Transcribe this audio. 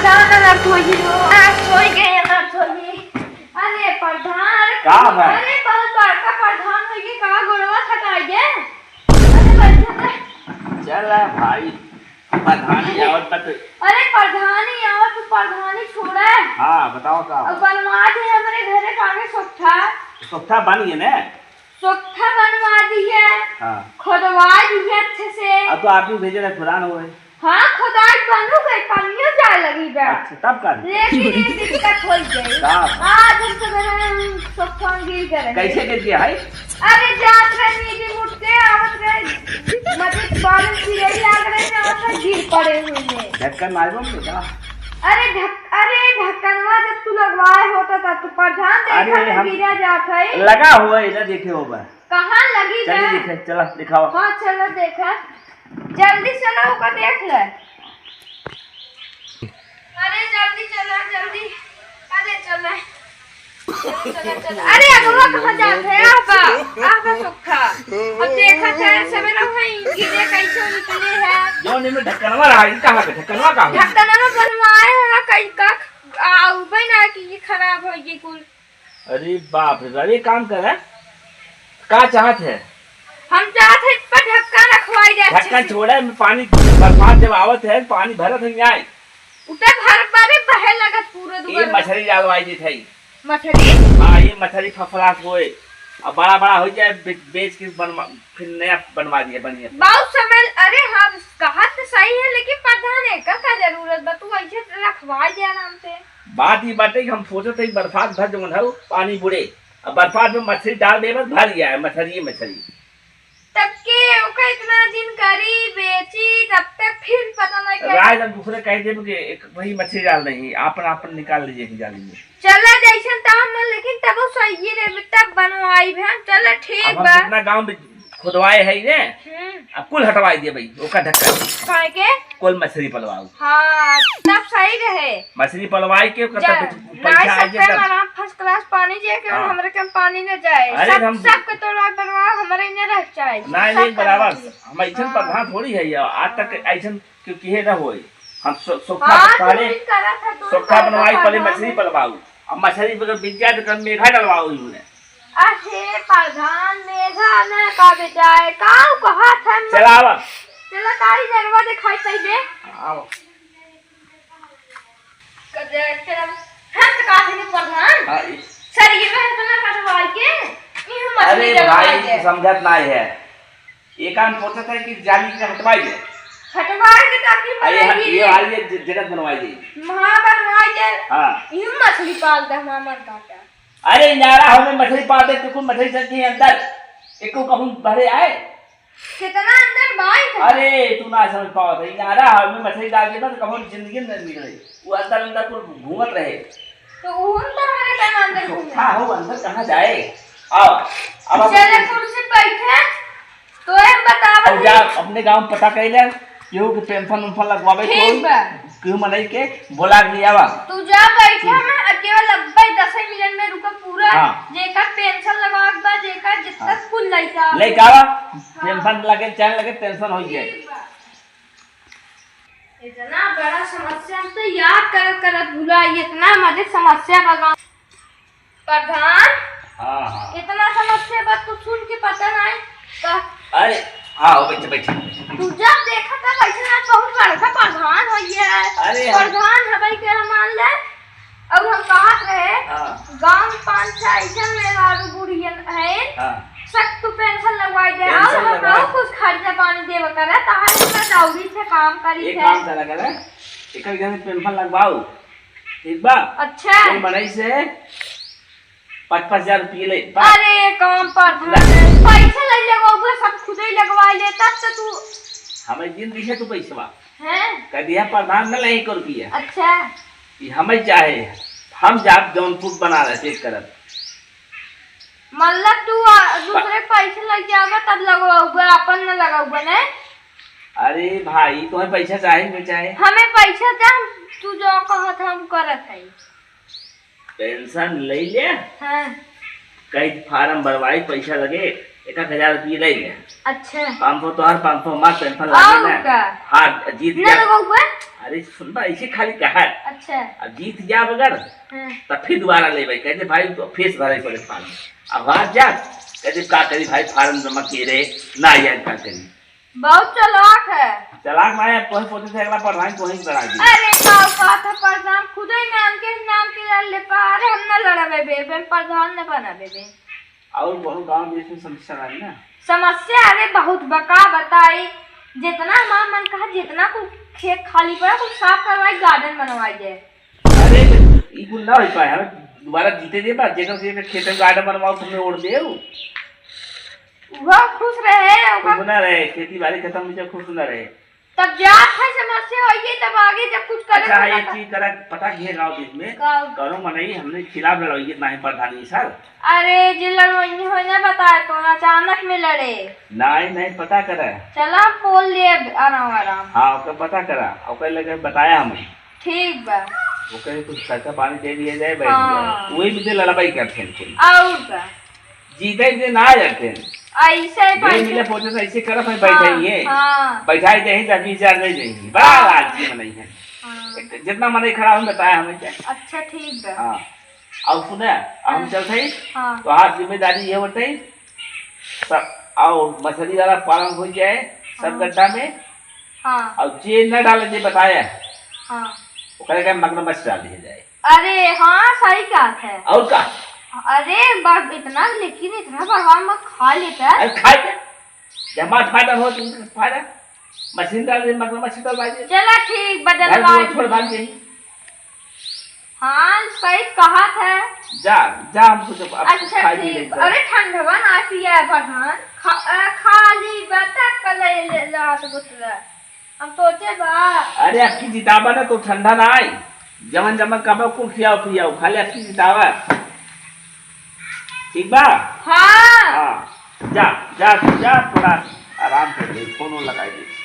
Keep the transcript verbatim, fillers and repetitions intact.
का करत होई हो? आ, सोई गए, ना सोई। अरे प्रधान, अरे का है? अरे बहुत बड़का प्रधान होई के का गोड़वा खटाई है? अरे बैठे ना। चल भाई, प्रधानी आवत बा तो। अरे प्रधानी आवत तो प्रधानी छोड़ा। हाँ, बताओ का अब बा? बनवा दे हमरे घरे का आगे सोखा। सोखा बन गए ना? सोखा बनवा दी है। हाँ। खोदवा दी है अच्छे से। अब तो आदमी भेजे रहे, खुदा न होए। हाँ, खोदाई बनू गई, पानियो जाए लगी बा। अच्छा, तब का? लेकिन एक दिक्कत हो गई। का? आज हम सवेरे हम सोखा गिर गए रहे। कैसे गिर गया है? अरे, जात रहे नीचे मुड़ के, आवत रहे, मतलब, बारिश गिरे लाग रहे, जहाँ से गिर पड़े हुए हैं। ढक्कन मारबो में का? अरे, ढक-, अरे, ढक्कनवा जब तू लगवाए होता था, तू प्रधान देखा अरे, तो हम गिरा जात है। लगा हुआ है, इधर देखे होगा। कहाँ लगी चलिए बा? देखे, चला, दिखावा। हाँ, चलो देखा। जल्दी चलो, ओका देख ले। अरे, जल्दी चला, जल्दी। अरे, चला। चला, चला, चला। अरे, अगवा कहाँ जात है? आबा, आबा सोखा। अब देखा जाए, सवेरे वहीं गिरे कैसे निकले है। जौन इनमें ढक्कनवा रहा, ई कहाँ के ढक्कनवा कहाँ के? ढक्कनवा बनवाए है, कई का, आ, उबे ना कि ये खराब हो गई कुल। अरे बाप रे बाप, ये काम कर, हैं? का चाहत है? हम चाहत है इस पर ढक्कन रखवाई दे अच्छे ढक्कन से। छोड़ा है, पानी बरसात जब आवत है, पानी भरत है, नहीं आए। उतर भर बाबे बहे लगत पूरे ये दुआर में। मछली डालवाई देत है। मछली? हाँ, ये मछली फफलात होए, अब बड़ा बड़ा हो जाए, बे-, बेच के बनवा, फिर नया बनवा दिए, बढ़िया। बहुत समय, अरे हाँ, कहत तो सही है, लेकिन प्रधान एकर का जरूरत बा, तू ऐसे रखवाई दे आराम से। बात ई बाटे कि हम सोचत हई बरसात भर जौन हउ पानी बुड़े, अब बरसात में मछली डाल देबे, भर गया है मछली, मछली। तब के ओका इतना दिन करी, बेची, तब तक फिर पता ना क्या। राय हम दूसरे कह देब कि एक वही मछली डाल नहीं, आपन, आपन निकाल लीजिए, निकाल लीजिए। चला जैसन तब मन, लेकिन तब वो सही रे, तब बनवाई भी हम। चला ठीक अब हम बा। जितना गाँव में खुदवाए है ने, हम्म। अब कुल हटवाई दिए भाई, ओका ढक्कन। काहे के? कुल मछली पलवाऊ। हाँ, तब सही रहे। मछली पलवाई के ओकर जा, तब पैसा नाई आई सकते है। हमारा first class पानी जे के हाँ। हमरे के पानी न जाए। अरे सब, हम सबके तोड़ा बनवा हमरे न रह जाए। नाई, सब नहीं, बराबर। करवा दिए। हम ऐसन हाँ। प्रधान थोड़ी है यार, आज तक हाँ। ऐसन क्यों किहे न होए। हम सो-, सोखा हाँ, पहले, तू भी करा था, तू सोखा करता बनवाई, था पहले ना। मछली पलवाऊ। अब मछली बिक जाए तो कल मेघा डलवाऊ ही उन्हें। अरे प्रधान, मेघा में का बेचाए, का कहत है? चला आवा। चला तारी जरवा दिखाई पहले। आवा। कदे चला, हम तो कहत है प्रधान। हाँ, ई सर, ये में इतना कटवाई के, ई हम मछली अरे डलवाई भाई, के। समझत नाई है। ये काम सोचत है कि जाली के हटवाई दे। हटवाई के तो अपनी अरे, बनाई ये दे। वाली ये ज-, जगत बनवाई दे। हाँ, बनवाई दे। हाँ। ई मछली पाल दे, हमार मन कहता। अरे यारा, हमें मछली पाल दे, तू कुल मछली चल गई अंदर। एको कहूँ भरे आए। कितना अंदर बाई था? अरे, तू ना समझ पावत है। यारा, हमें मछली डाल के ना, तो कहूँ जिंदगी में नहीं निकले। वो अंदर अंदर कुल घूमत रहे। तो उहन तो हमारे का अंदर घूमे। हाँ, हो, अंदर कहाँ जाए? आओ, अब आप चले कुर्सी बैठे। तो एक बतावत अब जा, है। अपने गाँव में पता कर ले, केहू के पेंशन उम्फन लगवावे ठीक को, बा। केहू मनई के बोला के ले आवा। तू जा बैठे में, आ केवल अब्बे दस मिनट में रुका पूरा, हाँ। जेकर पेंशन लगावत बा, जेकर जितना हाँ। कुल लइका। लइका आवा, हाँ। पेंशन लगे, चाहे लगे, पेंशन हो जाए। ठीक बा। इतना बड़ा समस्या हम तो याद करत करत भुला, इतना मजे समस्या बा गाँव। प्रधान, हाँ, हाँ। इतना समस्या बा तू सुन के पता नहीं का? अरे, हाँ, हो, बैठे, बैठे। तू जब देखा था वैसे ना बहुत बड़का प्रधान हो गया है। अरे, हम प्रधान हबै के मान ले। और हम कहत रहे, हाँ। गाँव में पाँच छह ऐसन मेहरारू बूढ़ियन हैं, हाँ। सब तू पेंशन लगवाई दे, पेंशन और हम लगवा। और कुछ खर्चा पानी देवे करे, ताहर इतना दौरी से काम करी एक थे। काम करा करे, एक घर में पेंशन लगवाओ, ठीक बा? अच्छा। कोई मनई से पाँच पाँच हजार रुपये ले, बा। अरे, काम पर था। ला। पैसा ले लगवाओ, सब खुदे ही लगवा ले, तब तो तू हमें दिन दिखे तू पैसवा। हैं? कह दिया प्रधान न ले एक रुपया। अच्छा। ये हमें चाहे, हम जाब जौनपुर बनारस एक करब। मतलब तू, आ, दूसरे के पैसे लग जावे तब लगवाऊबे, अपन न लगवाऊबे ने? अरे भाई, तुम्हें पैसा चाहे न चाहे? हमें पैसा दे, हम तू जो कहत हम करत है। पेंशन ले ले। हाँ। कई फार्म भरवाई, पैसा लगे, एक एक हजार रुपये ले ले। अच्छा। पाँच सौ तोहार, पाँच सौ हमार, पेंशन और लगे ना। का? हाँ, जीत ना गया। लगवाऊबे? अरे सुनबा, ऐसे खाली कहा। अच्छा। अब जीत जाब अगर, हाँ। तब फिर दोबारा लेबे, कहते भाई तो फीस भरे पड़े फार्म। अब हार जा, कहते का करी भाई, फार्म जमा किए रहे, ना यार का करी। बहुत चालाक है। चालाक भाई, अब तोहे पोते से अगला प्रधान तोहे ही बना दी। अरे का बात है, प्रधान खुदे नाम के, नाम के यार ले पा, अरे हम ना लड़बे बे, बे प्रधान न बनाबे बे। और बहुत गाँव देश में समस्या रही ना। समस्या अरे बहुत बका बताई, जितना हमार मन कहा, जितना कुल खेत खाली पड़ा, कुल साफ करवाई, गार्डन बनवाई जाए। अरे, ई कुल ना हो पाए, हमें दोबारा जीते दे बा, जेकर जेकर खेत में गार्डन बनवाओ, तुमने ओढ़ दे। वो खुश रहे, ओकर खुश ना रहे, खेती बाड़ी खत्म हो जाए, खुश ना रहे। तब जात है समस्या होइए, तब आगे जब कुछ करे अच्छा, तो एक पता चीज करा, पता किए गाँव बीच में, गाँव। कौनो मनई हमने खिलाफ लड़ाइए, ना ही प्रधानी सर। अरे, जे लड़वाइए हो ना बताए, कौन अचानक में लड़े। नहीं, नहीं, पता करा। चला, हम बोल लिए अब आराम आराम। हाँ, ओकर पता करा, ओकर लगे बताया हम। ठीक बा। ओकर कुछ खर्चा पानी दे दिया जाए, बैठ हाँ। जाए। वही मुझे लड़ाई करते हैं कुल। और का? जीते के ना जाते हैं। ऐसे ही जे बैठे। मिले पहुंचे तो ऐसे करत है, बैठे हाँ, ही है। हाँ। बैठाई दे ही, दस बीस हजार दे दे ही। बड़ा हाँ। राज की मनई है। हाँ। जितना मनई खड़ा हो, बताया हमें क्या। अच्छा, ठीक बा। हाँ। और सुना, हम हाँ। चलते ही, हाँ। तो हाथ जिम्मेदारी ये होते ही, सब, और मछली वाला पालन हो जाए, सब हाँ। गड्ढा में। हाँ। और जे न डाले, जे बताया, हाँ। ओकरे का मगरमच्छ डाल दिया जाए। अरे हाँ, सही बात है। और का? अरे, बड़, इतना, लेकिन इतना बड़वा मत खा लेता। अरे, खाए के? जब मार फायदा हो, तुमको फायदा। मशीन डाल दे, मतलब, मशीन डाल दे। चला, ठीक, बदल घर में बात छोड़ नहीं। भाग जाइए। हाँ, सही कहा था। जा, जा, हमको जब आप अच्छा, खाए भी ठीक। नहीं तो। अरे, ठंडवा ना पिया है, प्रधान। खा-, अ, खाली बतख का ले, ले, ले, हाथ बोतल। हम सोचे बा। अरे, अबकी जितावा ना तो ठंडा ना आई। जवन जवन कबो कुल खियाओ पियाओ, खाली अबकी जितावा। ठीक बा? हाँ। हाँ। जा, जा, जा, थोड़ा आराम कर ले, फोन वोन लगाई दे।